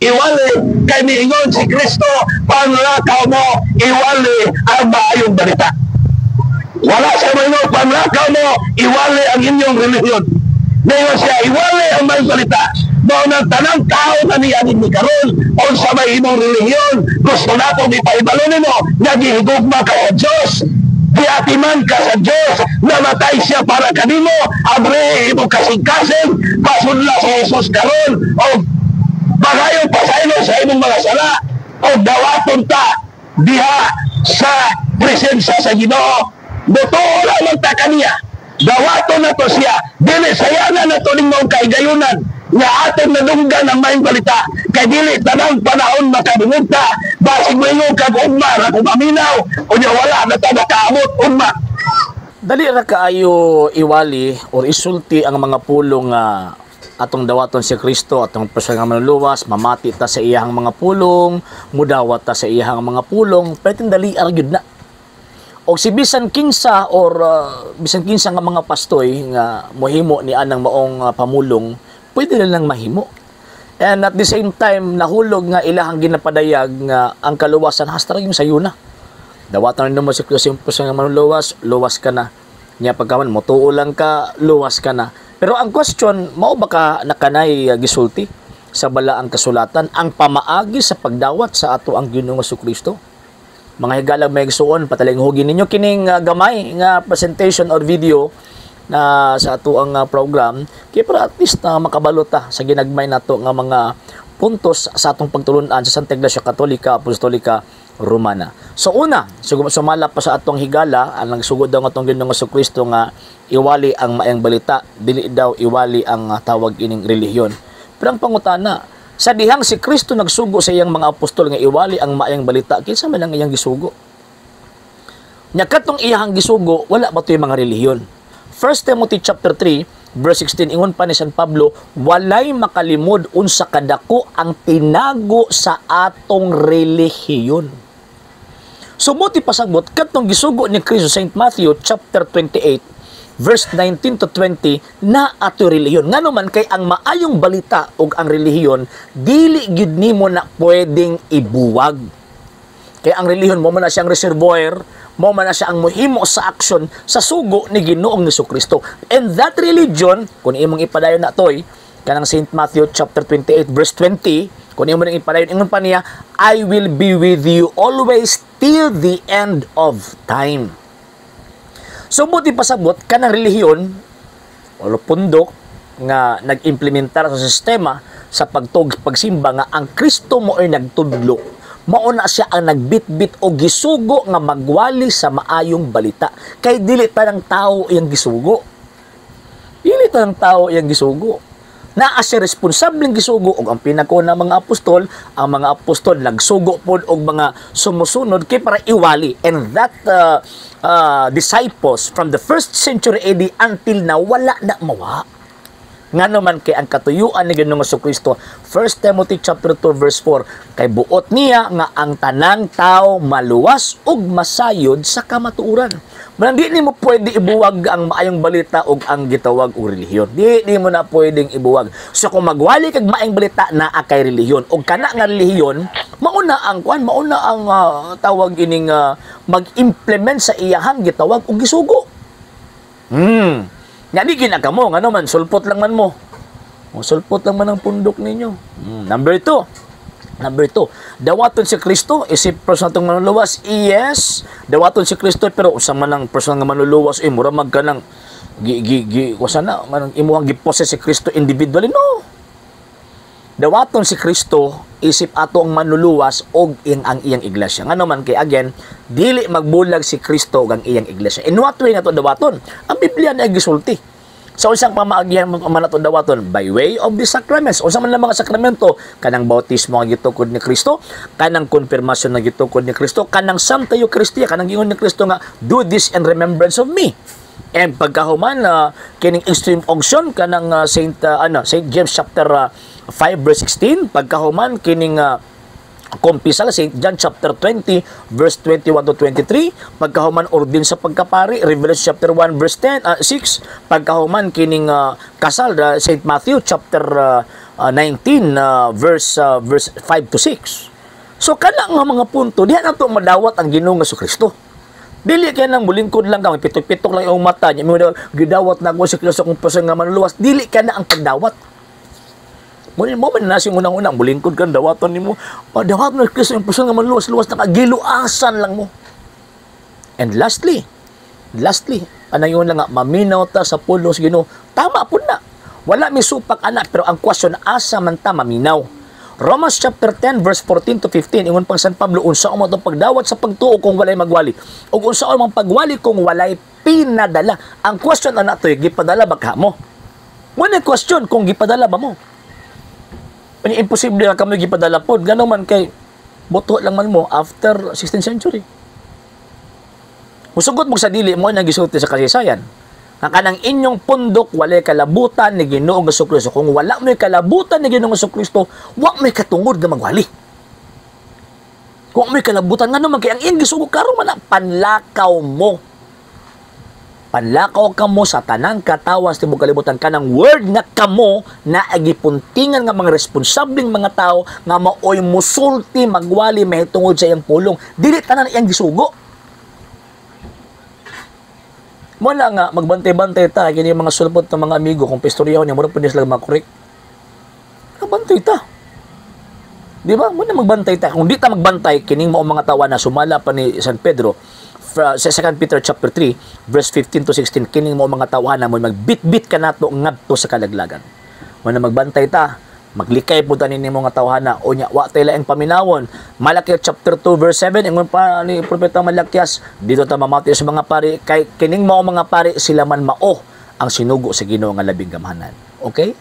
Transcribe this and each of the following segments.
Iwali kay miingon si Kristo, panglakaw mo, iwali ang maayong balita. Wala siya moingon, panglakaw mo, iwali ang inyong relihiyon. Ngayon siya, iwali ang maayong balita. Mao nang tanang tao na niya ni karon, unsa may imong relihiyon, gusto nato ipahibalo nimo nga gihigugma ka sa Dios, giatiman ka sa Dios, namatay siya para kanimo, abre imong kasing-kasing, pasudla sa Jesus karon, o pagayon pasaylo sa imong mga sala, o dawaton ta diha sa presensya sa Ginoo. Mutuo lamang ta kaniya. Dawaton na to siya. Dili sayana na to ning kahigayunan nga atong nadunggan ang maayong balita, kay dili tanang panahon makadungog ta. Basig moingon kag ugma ra kung maminaw, unya wala na ta nakaabot ugma. Dali ra kaayo iwali or isulti ang mga pulong nga atong dawaton si Kristo, atong personal nga manluluwas, mamati ta sa iyahang mga pulong, mudawat ta sa iyahang mga pulong, pero dali ra gyud na. O si bisan kinsa or bisan kinsa nga mga pastoy nga mohimo ni anang maong pamulong, pwede na lang mahimo. And at the same time, nahulog nga ilahang ginapadayag nga ang kaluwasan hasta ra yung sayuna. Dawatan mo si Kristo yung personal nga manluluwas, luwas ka na. Nya pagkaman motuo lang ka, luwas ka na. Pero ang question, mao ba ka nakanay gisulti sa balaang kasulatan ang pamaagi sa pagdawat sa ato ang Ginoong Kristo? Mga higalang mga igsuon, patalinghugi ninyo kining gamay nga presentation or video na sa ato ang program kay para at least na makabalo ta sa ginagmay nato nga mga puntos sa atong pagtulunan sa Santa Iglesia Katolika Apostolika Romana. So una, sumala pa sa atong higala, ang nagsugod daw atong Ginoong Kristo nga iwali ang maayong balita, dili daw iwali ang tawag ining relihiyon. Pero ang pangutana, sa dihang si Kristo nagsugo sa iyang mga apostol nga iwali ang maayong balita, kinsa man ang iyang gisugo? Nya katong iyang gisugo, wala ba to'y mga relihiyon? 1 Timothy chapter 3 verse 16, ingon pa ni San Pablo, walay makalimod unsa kadako ang tinago sa atong relihiyon. So buti pasabot katong gisugo ni Kristo, St. Matthew chapter 28 verse 19 to 20, na ato relihiyon. Ngano man kay ang maayong balita ug ang relihiyon dili gyud nimo na pwedeng ibuwag. Kaya ang relihiyon mo man na siyang reservoir, mo man na siya ang mohimo sa aksyon sa sugo ni Ginoong Kristo. And that religion, kung imong ipadayon na toy, kanang St. Matthew chapter 28 verse 20, kung imo nang ipadayon, ingon pa niya, "I will be with you always till the end of time." So buti pasabot kanang relihiyon o pundok nga nag-implementar sa sistema sa pagtug pagsimba nga ang Kristo mo ay nagtudlo, mao na siya ang nagbitbit o gisugo nga magwali sa maayong balita, kay dili tanang tao iyang gisugo, dili tanang tao iyang gisugo. Naa siya responsableng gisugo og ang pinako na mga apostol. Ang mga apostol nagsugo pod og mga sumusunod kay para iwali, and that disciples from the first century AD until na wala na mawa. Ngano man kay ang katuyuan ni Ginoong Kristo, 1 Timothy chapter 2 verse 4, kay buot niya nga ang tanang tao maluwas ug masayod sa kamatuoran. Manang di nimo pwede ibuwag ang maayong balita ug ang gitawag og relihiyon. Di mo na pwedeng ibuwag. So kung magwali kag maayong balita, naa kay relihiyon, ug kana nga relihiyon mauna ang kuan, mauna ang tawag ining mag-implement sa iyahang gitawag og gisugo. Nga di ginaka mo, ngano man, sulpot lang man mo. O, sulpot lang man ang pundok ninyo. Number two. Number two, dawaton si Kristo, isip personal atong manluluwas. Yes, dawaton si Kristo, pero usa man ang personal nga manluluwas, eh, mura mag ka ng, gi, gi, gi, kusa na, manang imuhang giposes si Kristo individually. No. Dawaton si Kristo isip ato ang manluluwas og iyang ang iyang iglesia. Ngano man kay again, dili magbulag si Kristo og ang iyang iglesia. In what way nato dawaton? Ang Biblia na gisulti. Sa unsang pamaagihan man nato dawaton? By way of the sacraments. Unsa man ang mga sakramento? Kanang bautismo nga gitukod ni Kristo, kanang konfirmasyon nga gitukod ni Kristo, kanang Santa Eucharistia, kanang giingon ni Kristo nga, "Do this in remembrance of me." And pagkahuman kining extreme unction, kanang Saint ano, Saint James chapter 5 verse 16, pagkahuman kining kumpisal, St. John chapter 20 verse 21 to 23, pagkahuman ordin sa pagkapari, Revelation chapter 1 verse 10 6, pagkahuman kining kasal, St. Matthew chapter 19 verse 5 to 6. So kana nga mga punto diha nato madawat ang Ginoong Kristo. Dili kay nang mulingkod lang ka, pitok-pitok lang imong mata nya mo gidawat na ko si Kristo kung personal nga manluluwas. Dili ka na ang pagdawat. Mo mo man na siyang unang-unang mulingkod kan dawaton nimo. Padawat na Kristo ang personal nga manluluwas, luwas na ka, giluasan lang mo. And lastly, anayon lang nga maminaw ta sa pulong sa Ginoo. Tama pud na. Wala mi supak ana, pero ang question, asa man ta maminaw? Romans chapter 10 verse 14 to 15, ingon pang San Pablo, unsa man itong pagdawat sa pagtuo kung walay magwali ug unsa man pagwali kung walay pinadala? Ang question ana to, gipadala ba ka mo? Mo na question kung gipadala ba mo. Ani imposible nga kamo gipadala pod, ngano man kay buto lang man mo after 16th century. Musugot mo sa dili mo nang gisulti sa kasaysayan. Ang kanang inyong pundok walay kalabutan ni Ginoong Kristo. Kung wala mo'y kalabutan ni Ginoong Kristo, wa mo'y katungod nga magwali. Kung mo'y kalabutan, ngano man kay ang iyang gisugo karon man na, panlakaw mo. Panlakaw ka mo sa tanang katawan sa tibuok kalibutan, kanang word nga kamo na gipuntingan nga mga responsableng mga tao nga maoy musulti, magwali mahitungod sa iyang pulong. Dili tanan iyang gisugo. Wala nga magbantay-bantay ta kini mga sulpot ng mga amigo kung pistoryaho niya mura pud sila makorek. Magbantay ta. Di ba? Muna magbantay ta. Kung di ta magbantay, kining mao mga tawa na sumala pa ni San Pedro sa 2 Peter chapter 3 verse 15 to 16, kining mao mga tawana mo magbit-bit ka nato ngadto sa kalaglagan. Muna magbantay ta, maglikay po ta nini mga tawhana o nya wa tay laing paminawon. Malaki chapter 2 verse 7, ingon pa ni Propeta Malakias, dito ta mamati sa mga pari kay kining mao mga pari sila man mao ang sinugo sa Ginoo nga labing gamhanan. Okay?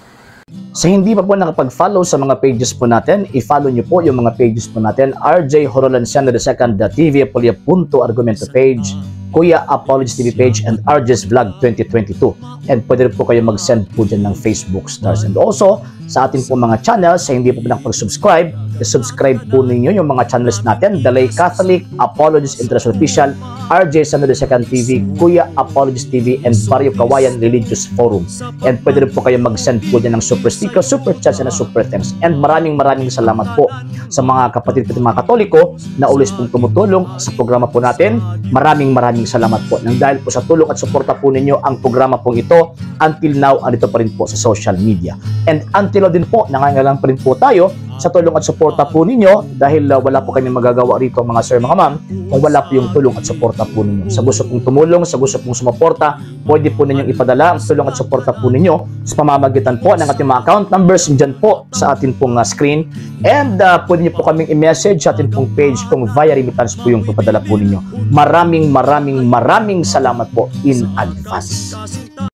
Sa hindi pa po nakapag-follow sa mga pages po natin, i-follow nyo po yung mga pages po natin. RJ Horolanciano II TV Apolia Punto Argumento page, Kuya Apologies TV page, and RJ's Vlog 2022. And pwede rin po kayo mag-send po dyan ng Facebook stars. And also, sa ating po mga channels, sa hindi po nakapag-subscribe, i-subscribe po ninyo yung mga channels natin. Dalay Catholic, Apologies International Official, RJ Sano II TV, Kuya Apologies TV, and Barrio Kawayan Religious Forum. And pwede rin po kayo mag-send po dyan ng super sticker, super chats, and super thanks. And maraming maraming salamat po sa mga kapatid ko mga Katoliko na always pong tumutulong sa programa po natin. Maraming maraming salamat po. Nang dahil po sa tulong at suporta po ninyo, ang programa pong ito until now andito pa rin po sa social media. And until now din po, nangangailangan pa rin po tayo sa tulong at suporta po ninyo dahil wala po kami magagawa rito, mga sir, mga ma'am, kung wala po yung tulong at suporta po ninyo. Sa gusto pong tumulong, sa gusto pong sumuporta, pwede po ninyong ipadala ang tulong at suporta po ninyo sa pamamagitan po ng ating mga account numbers dyan po sa atin pong screen. And pwede niyo po kaming i-message sa atin pong page kung via remittance po yung papadala po ninyo. Maraming maraming maraming salamat po in advance.